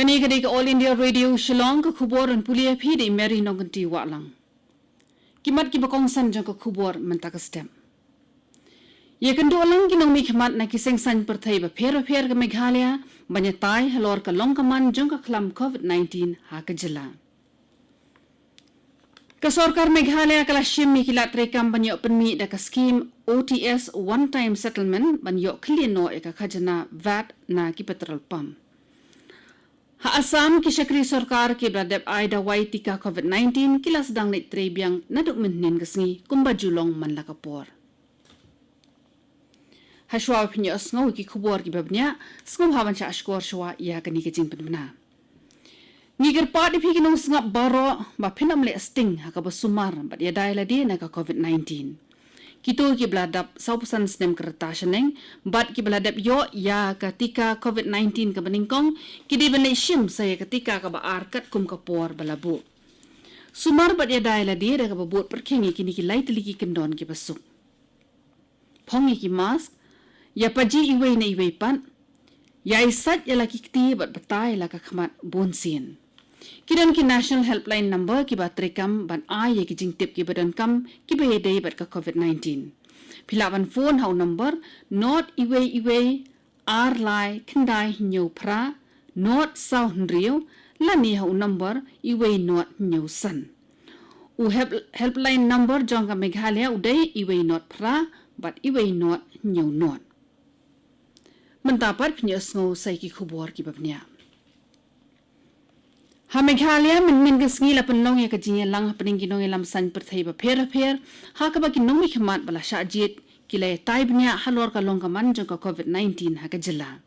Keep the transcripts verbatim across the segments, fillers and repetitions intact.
Kane ka dei ka All India Radio Shillong, ka khubor ban pule ïa phi da i Mary Nongkynti Wahlang. Ki mat kiba kongsan jong ka khubor mynta ka step. Ïakynduh lang ki nongmihkhmat na ki seng saiñ pyrthei bapher bapher ka Meghalaya ban ïatai halor ka long ka man jong ka khlam COVID nineteen ha ka jylla. Ka sorkar Meghalaya ka la shim ïa ki lad treikam ban ïoh pynmih da ka skhim O T S One Time Settlement ban ïoh khlieh noh ïa ka khajna vat na ki petrol pump. Ha Assam, ki shakri sorkar kiba la dep ai dawai tika COVID nineteen ki la sdang leit trei biang naduh mynhynnin ka sngi kumba ju long man la ka por. Hashwa ba phin ïohsngew ïa ki khubor kiba bniah, sngewbha ban shah shkor shwa ïa kane ka jingpynbna. Ngi kyrpad ïa phi ki nongsngap baroh ba phin ym leh sting ha kaba sumar bad ïadei lade na ka COVID nineteen. Kito kiba la dap sawphew san snem ka rta shaneng bad kiba la dep ïoh ïa ka tika COVID nineteen kaba nyngkong, ki dei ban leit shim sa ïa ka tika kaba ar katkum ka por ba la buh. Sumar bad ïadei lade da kaba bud pyrkhing ïa kine ki lai tylli ki kyndon kiba suk. Phong ïa ki mask, ïa paji iwei na iwei pat, ïa isait ïa la ki kti bad batai ïa la ka khmat bunsien. Ki don ki National Helpline Number kiba treikam ban ai ïa ki jingtip kiba donkam kiba ïadei bad ka COVID nineteen. Phi lah ban phone ha u number not iwei iwei ar lai khyndai hynñiew phra not saw hynriew lane ha u number iwei not hynñiew san. U help-, helpline number jong ka Meghalaya u dei iwei not phra bad iwei not hynñiew not. Mynta pat phin ïohsngew sa ïa ki khubor kiba bniah. Ha Meghalaya mynhynnin ka sngi la pynlong ïa ka jingïalang hapdeng ki nongïalam saiñ pyrthei bapher bapher ha kaba ki nongmihkhmat ba la shah jied ki la ïatai bniah halor ka long ka man jong ka COVID nineteen ha ka jylla.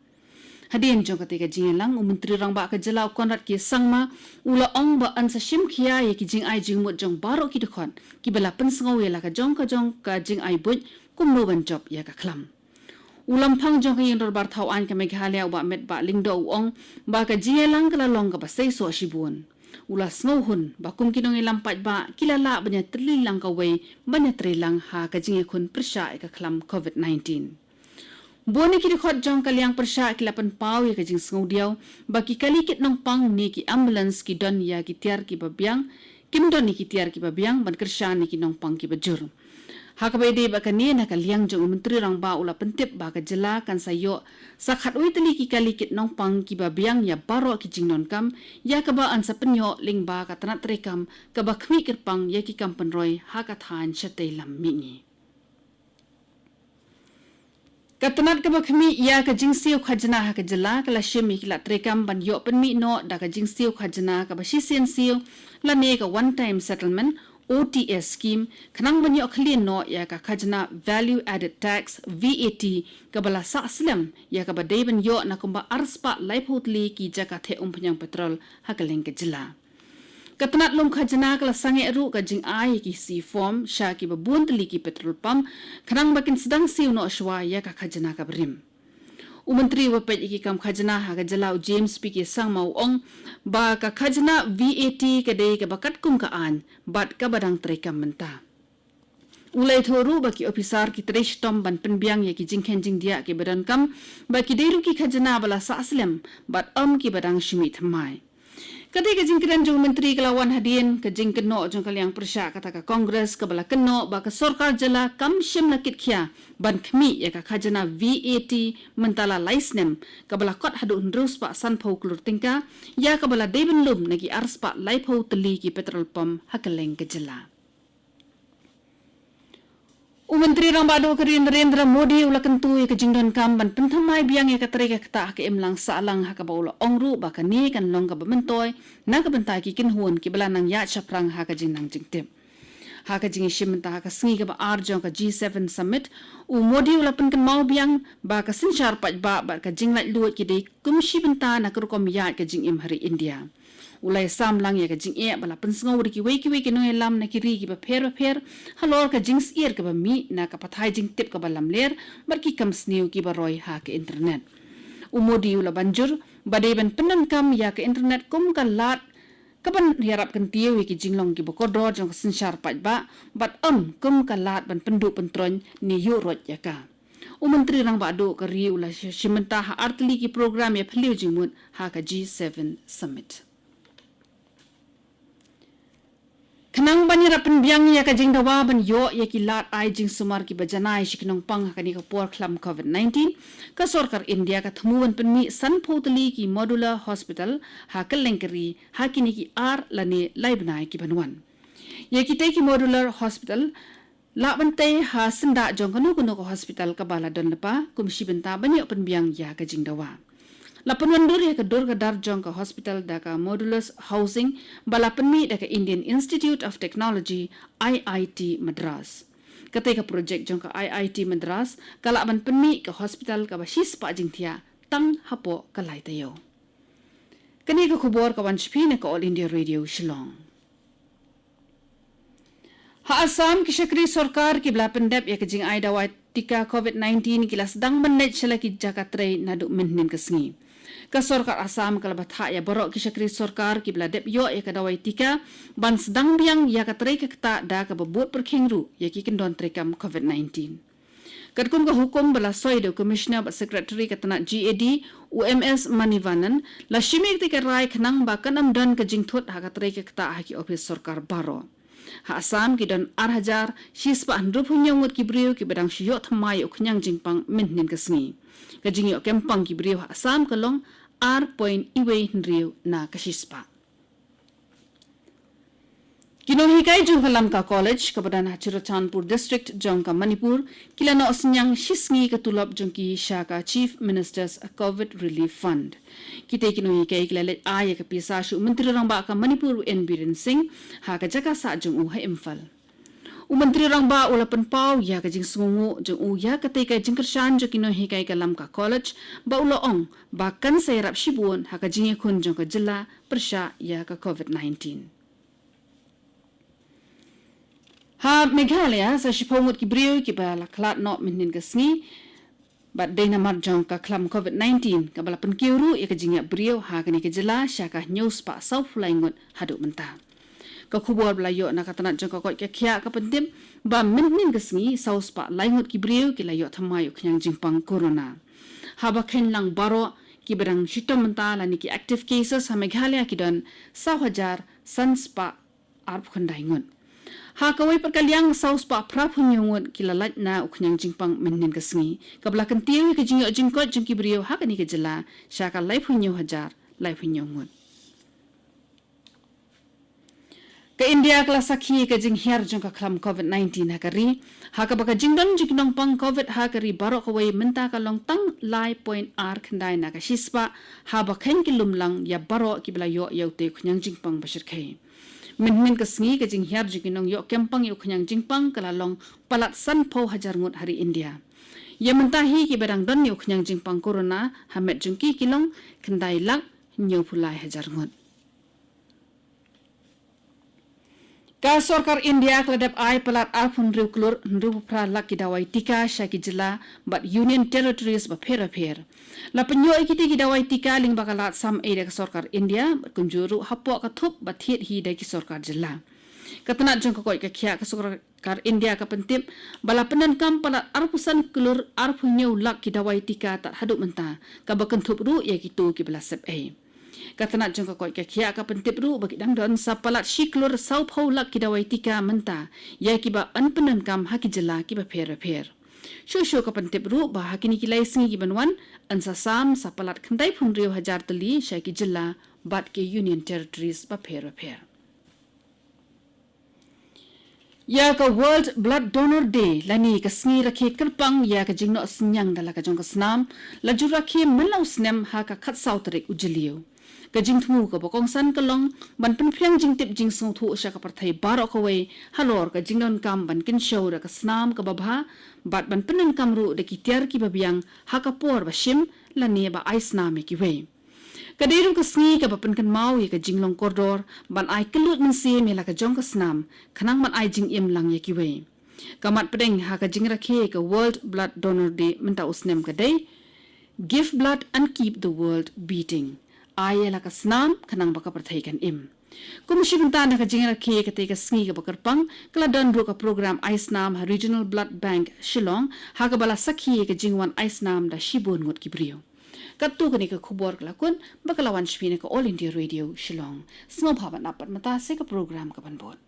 Hadien jong kata ka jingïalang, u Myntri Rangbah ka jylla u Conrad K Sangma u la ong ba yn sa shim khia ïa ki jingai jingmut jong baroh ki dkhot kiba la pynsngew ïa la ka jong ka jong ka jingai buit kumno ban jop ïa ka khlam. U Lamphang jong ka Ïing Dorbar Thaw Aiñ ka Meghalaya u Bah Metbah Lyngdoh u ong ba ka jingïalang ka la long kaba seisoh shibun. U la sngewhun ba kum ki nongïalam paidbah ki la lah ban ïatylli lang kawei ban ïatreilang ha ka jingïakhun pyrshah ïa ka khlam COVID nineteen. Bun na ki dkhot jong ka liang pyrshah ki la pynpaw ïa ka jingsngewdiaw ba ki kali kit nongpang ne ki ambulance ki don ïa ki tiar kiba biang, kim don ïa ki tiar kiba biang ban kyrshan ïa ki nongpang kiba jur. Ha kaba ïadei bad kane, na ka liang jong u Myntri Rangbah u la pyntip ba ka jylla kan sa ïoh sa khatwei tylli ki kali kit nongpang kiba biang ïa baroh ki jingdonkam, ïa kaba yn sa pynïoh lyngba ka tnat treikam kaba khmih kyrpang ïa ki kam pynroi ha ka thaiñ shatei lam mihngi. Ka tnat kaba khmih ïa ka jingsiew khajna ha ka jylla ka la shim ïa ki lad treikam ban ïoh pynmih noh da ka jingsiew khajna kaba shisien siew lane ka one time settlement, O T S scheme, khnang ban ïoh khlieh noh ïa ka khajna value added tax, V A T, kaba la sah slem ïa kaba dei ban ïoh na kumba arspah laiphew tylli ki jaka theh umphniang petrol ha kylleng ka jylla. Ka tnat lum khajna ka la sangeh ruh ka jingai ïa ki C form sha kiba bun tylli ki petrol pump, khnang ba kin sdang siew noh shwa ïa ka khajna kaba rim. U Myntri uba peit ïa ki kam khajna ha ka jylla u James P K Sangma u ong ba ka khajna V A T ka dei kaba katkum ka aiñ bad kaba dang treikam mynta. U la ïathuh ruh ba ki ophisar ki trei shitom ban pynbiang ïa ki jingkheiñ jingdiah kiba donkam, ba ki dei ruh ki khajna ba la sah slem bad ym kiba dang shu mih thymmai. Kata ka jingkren jong u Myntri ka la wan hadien ka jingkynnoh jong ka liang pyrshah kata ka Congress kaba la kynnoh ba ka sorkar jylla kam shym la kit khia ban khmih ïa ka khajna V A T mynta la lai snem, kaba la kot haduh hynriew spah sanphew klur tyngka, ïa kaba la dei ban lum na ki arspah laiphew tylli ki petrol pump ha kylleng ka jylla. U Myntri Rangbah Duh ka ri Narendra Modi u la kyntu ïa ka jingdonkam ban pynthymmai biang ïa ka trei ka ktah ha ka imlang sahlang, ha kaba u la ong ruh ba kane kan long kaba myntoi na ka bynta ki kynhun kiba la nang ïaid shaphrang ha ka jingnang jingtip. Ha ka jingïashim bynta ha ka sngi kaba ar jong ka G seven Summit, u Modi u la pynkynmaw biang ba ka synshar paidbah bad ka jinglaitluid ki dei kum shi bynta na ka rukom ïaid ka jingim ha ri India. U la ïasam lang ïa ka jingeh ba la pynsngew da kiwei kiwei ki nongïalam na ki ri kiba pher bapher halor ka jingsyier kaba mih na ka pathai jingtip kaba lamler bad ki kam sniew kiba roi ha ka internet. U Modi u la ban jur ba dei ban pyndonkam ïa ka internet kum ka lad kaban ïarap kyntiew ïa ki jinglong kiba kordor jong ka synshar paidbah bad ym kum ka lad ban pynduh pyntroiñ ne ïuh roit ïa ka. U Myntri Rangbah Duh ka ri u la shim bynta ha artylli ki program ïaphylliew jingmut ha ka G seven Summit. Khnang ban ïarap pynbiang ïa ka jingdawa ban ïoh ïa ki lad ai jingsumar kiba janai sha ki nongpang ha kane ka por khlam COVID nineteen, ka sorkar India ka thmu ban pynmih sanphew tylli ki modular hospital ha kylleng ka ri ha kine ki ar lane lai bnai kiban wan. Ïa kitei ki modular hospital lah ban tei ha syndah jong kano kano ka hospital kaba la don lypa, kum shi bynta ban ïoh pynbiang ïa ka jingdawa. La pynwandur ïa ka dur ka dar jong ka hospital da ka modular housing ba la pynmih da ka Indian Institute of Technology, I I T Madras. Katei ka projek jong ka I I T Madras ka lah ban pynmih ka hospital kaba shispah jingthiah tang hapoh ka lai taïew. Kane ka khubor ka wan sha phi na ka All India Radio Shillong. Ha Assam, ki shakri sorkar kiba la pyndep ïa ka jingai dawai tika COVID nineteen ki la sdang ban leit sha la ki jaka trei naduh mynhynnin ka sngi. Ka sorkar Assam ka la batai ïa baroh ki shakri sorkar kiba la dep ïoh ïa ka dawai tika ban sdang biang ïa ka trei ka ktah da kaba bud pyrkhing ruh ïa ki kyndon treikam COVID nineteen. Katkum ka hukum ba la soi da u Commissioner bad Secretary ka tnat G A D, u M S Manivannan, la shim ïa katei ka rai khnang ba kan ym don ka jingthut ha ka trei ka ktah ha ki ophis sorkar baroh. Ha Assam ki don ar hajar shispah hynriewphew hynñiew ngut ki briew kiba dang shu ïoh thymmai ïa u khñiang jingpang mynhynnin ka sngi. Ka jingïoh kempang ki briew ha Assam ka long ar point iwei hynriew na ka shispah. Ki nonghikai jong ka Lamka College kaba don ha Churachandpur District jong ka Manipur ki la noh synñiang shi sngi ka tulop jong ki sha ka Chief Minister's COVID Relief Fund. Kitei ki nonghikai ki la leit ai ïa ka pisa sha u Myntri Rangbah ka Manipur, u N Biren Singh, ha ka jaka sah jong u ha Imphal. U Myntri Rangbah u la pynpaw ïa ka jingsngewnguh jong u ïa katei ka jingkyrshan jong ki nonghikai ka Lamka College, ba u la ong ba kan sa ïarap shibun ha ka jingïakhun jong ka jylla pyrshah ïa ka COVID nineteen. Ha Meghalaya, sa shiphew ngut ki briew kiba la khlad noh mynhynnin ka sngi, bad dei namar jong ka khlam COVID nineteen, kaba la pynkiew ruh ïa ka jingïap briew ha kane ka jylla sha ka hynñiew spah sawphew lai ngut haduh mynta. Ka khubor ba la ïoh na ka tnat jong ka koit ka khiah ka pyntip ba mynhynnin ka sngi saw spah lai ngut ki briew ki la ïoh thymmai ïa u khñiang jingpang corona. Haba kheiñ lang baroh kiba dang shitom mynta lane ki active cases ha Meghalaya ki don saw hajar san spah arphew khyndai ngut. Ha kawei pat ka liang saw spah phraphew hynñiew ngut ki la lait na u khñiang jingpang mynhynnin ka sngi, kaba la kyntiew ïa ka jingïoh jingkoit jong ki briew ha kane ka jylla sha ka laiphew hynñiew hajar laiphew hynñiew ngut. Ka India ka la sakhi ïa ka jinghiar jong ka khlam COVID nineteen ha ka ri, ha kaba ka jingdon jong ki nongpang COVID ha ka ri baroh kawei mynta ka long tang lai point ar khyndai na ka shispah, haba kheiñ ki lum lang ïa baroh kiba la ïoh ïa utei u khñiang jingpang ba shyrkhei. Mynhynnin ka sngi ka jinghiar jong ki nongïoh kempang ïa u khñiang jingpang ka la long palat sanphew hajar ngut ha ri India. Ïa mynta hi kiba dang don ïa u khñiang jingpang corona ha met jong ki ki long khyndai lak hynñiewphew lai hajar ngut. Ka sorkar India ka la dep ai palat arphew hynriew klur hynriewphew phra lak ki dawai tika sha ki jylla bad Union Territories bapher bapher. La pynïoh ïa kitei ki dawai tika lyngba ka lad sam ei da ka sorkar India bad kumjuh ruh hapoh ka thup ba thied hi da ki sorkar jylla. Ka tnat jong ka koit ka khiah ka sorkar India ka pyntip ba la pyndonkam palat arphew san klur arphew hynñiew lak ki dawai tika tad haduh mynta, kaba kynthup ruh ïa kito kiba la sep ei. Ka tnat jong ka koit ka khiah ka pyntip ruh ba ki dang don sa palat shi klur sawphew lak ki dawai tika mynta ïa kiba yn pyndonkam ha ki jylla kiba pher bapher. Shuh shuh ka pyntip ruh ba ha kine ki lai sngi kiban wan yn sa sam sa palat khyndaiphew hynriew hajar tylli sha ki jylla bad ki Union Territories bapher bapher. Ïa ka World Blood Donor Day lane ka sngi rakhe kyrpang ïa ka jingnoh synñiang da la ka jong ka snam, la ju rakhe mynla u snem ha ka khatsaw tarik u Jylliew. Ka jingthmu kaba kongsan ka long ban pynphriang jingtip jingsngewthuh sha ka pyrthei baroh kawei halor ka jingdonkam ban kynshew da ka snam kaba bha bad ban pyndonkam ruh da ki tiar kiba biang ha ka por ba shim lane ba ai snam ïa kiwei. Ka dei ruh ka sngi kaba pynkynmaw ïa ka jinglong kordor ban ai kylluid mynsiem ïa la ka jong ka snam khnang ban ai jingim lang ïa kiwei. Ka mat pdeng ha ka jingrakhe ka World Blood Donor Day mynta u snem ka dei, "Give blood and keep the world beating." ai ïa la ka snam khnang ba ka pyrthei kan im. Kum shi bynta na ka jingrakhe katei ka sngi kaba kyrpang, ka la don ruh ka program ai snam ha Regional Blood Bank Shillong, ha kaba la sakhi ïa ka jingwan ai snam da shibun ngut ki briew. Katto kane ka khubor ka la kut, ba ka la wan sha phi na ka All India Radio Shillong. Sngewbha ban ap pat mynta sa ka program kaban bud.